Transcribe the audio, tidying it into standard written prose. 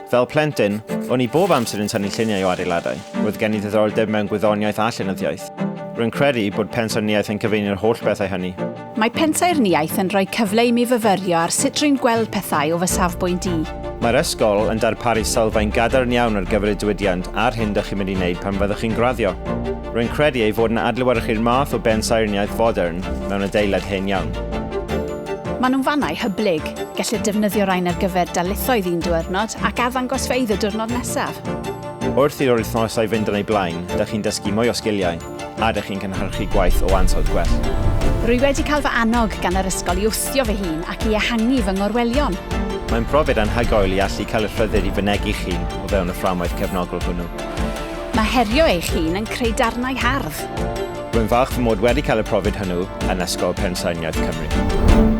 Fel plentyn, o'n i bob amser yn tynnu lluniau o adeiladau. Roedd gen i ddiddordeb mewn gwyddoniaeth a llenyddiaeth. Rwy'n credu bod pensaernïaeth yn cyfeinu'r holl bethau hynny. Mae pensaernïaeth yn rhoi cyfle i mi fyfyrio ar sut rwy'n gweld pethau o fy safbwynt i. Mae'r ysgol yn darparu sylfaen gadarn iawn ar gyfer y diwydiant a'r hyn dych chi'n mynd i wneud pan fyddwch chi'n graddio. Rwy'n credu ei fod yn adlewyrchu'r math o bensaernïaeth fodern mewn adeilad hen iawn. Maen nhw'n fannau hyblyg. Gellir defnyddio rhain ar gyfer darlithoedd un diwrnod ac arddangosfeydd y diwrnod nesaf. Wrth i'r wythnosau fynd yn eu blaen, dych chi'n dysgu mwy o sgiliau, a dych chi'n cynhyrchu gwaith o ansawdd gwell. Rwy wedi cael fy annog gan yr ysgol i wthio fy hun ac i ehangu fy ngorwelion. Mae'n brofiad anhygoel i allu cael y rhyddid i fynegi'ch hun o fewn y fframwaith cefnogol hwnnw. Mae herio eich hun yn creu darnau hardd. Rwy'n falch fy mod wedi cael y profiad hwnnw yn Ysgol Pensaernïaeth Cymru.